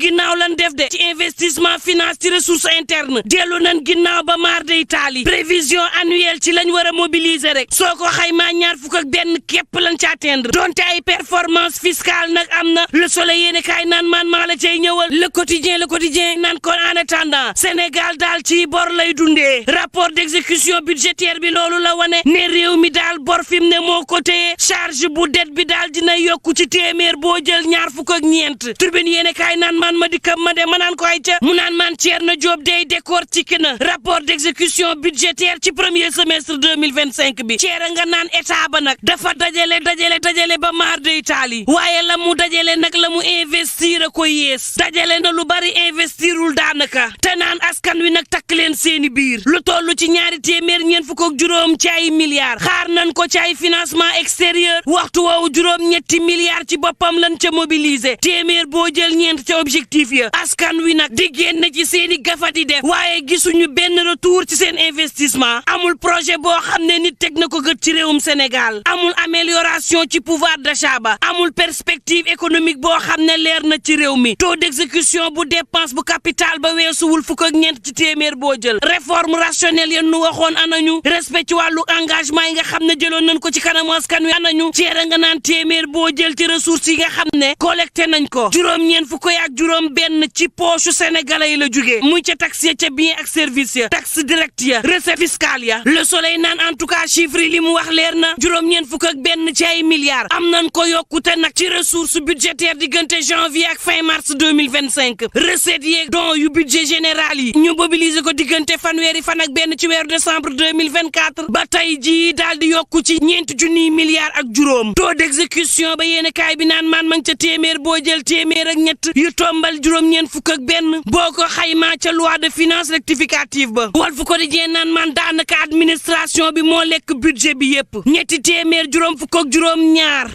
ginnaaw lan def de ci investissement finance ci ressources internes dellu nan ginnaaw ba maar de Italie prévision annuelle ci lañ war a mobiliser rek soo ko xaymaa ñaar fukk ak benn képp lañ ci atteindre donte ay performance fiscale nag am na Le Soleil yéene kaay naan man maa la cay ñëwal Le Quotidien naan kon en attendant Sénégal daal ci bor lay dundee rapport d'exécution budgétaire bi loolu la wane ne réew mi daal bor fi mu ne moo ko téye charge bu dette bi daal dina yokku ci téeméer boo jël ñaar fukk ak ñeent Tribune yéene kaay naan man ma dikkam ma de ma naan ko ay ca mu naan man Thierno Diop day décortique na rapport d'exécution budgétaire ci premier semestre 2025 bi ceera nga naan état ba nag dafa dajale ba maar de Italie waaye la mu dajale nag la mu investir a ko yées dajale na lu bari investirul daanaka te naan askan wi nag takk leen seeni biir lu tollu ci ñaari téeméer ñeent fukk ak juróom ci ay milliards xaar nañ ko ci ay financement extérieur waxtu woowu juróom ñetti milliards ci boppam lañ ca mobiliser téeméer boo jël ñeent ca objectif ya askan wi nag di génn ci seeni gafa di def waaye gisuñu benn retour ci seen investissement amul projet boo xam ne nit teg na ko gët ci réewum Sénégal amul amélioration ci pouvoir d'achat ba amul perspective économique boo xam ne leer na ci réew mi taux d'exécution bu dépense bu capital ba weesuwul fukk ak ñeent ci téeméer boo jël réforme rationnelle yéen nu waxoon anañu respect ci wàllu engagement yi nga xam ne jëloon nañ ko ci kanamu askan wi anañu ceera nga naan téeméer boo jël ci ressources yi nga xam ne collecté nañ ko juróom-ñeent fukk ak juróom benn ci poche sénégalais yi la jugee muy ca taxe ya ca bien ak service ya taxe direct ya recette fiscale ya Le Soleil naan en tout cas chiffre yi li mu wax leer na juróom-ñeent fukk ak benn ci ay milliards am nañ ko yokkute nag ci ressource budgétaire diggante janvier ak fin mars 2025 recettes yeeg don yu budget général yi ñu mobiliser ko diggante fanweeri fan ak benn ci weeru décembre 2024 ba tey jii daal di yokku ci ñeenti junniy milliards ak juróom taux d'exécution ba yéen kaay bi naan man ma ngi ca téeméer boo jël téeméer ak ñett yu tombal juróom-ñeent fukk ak benn boo ko xaymaa ca loi de finances rectificative ba Walf Quotidien naan man daanaka administration bi moo lekk budget bi yépp ñetti téeméer juróom fukk ak juróom ñaar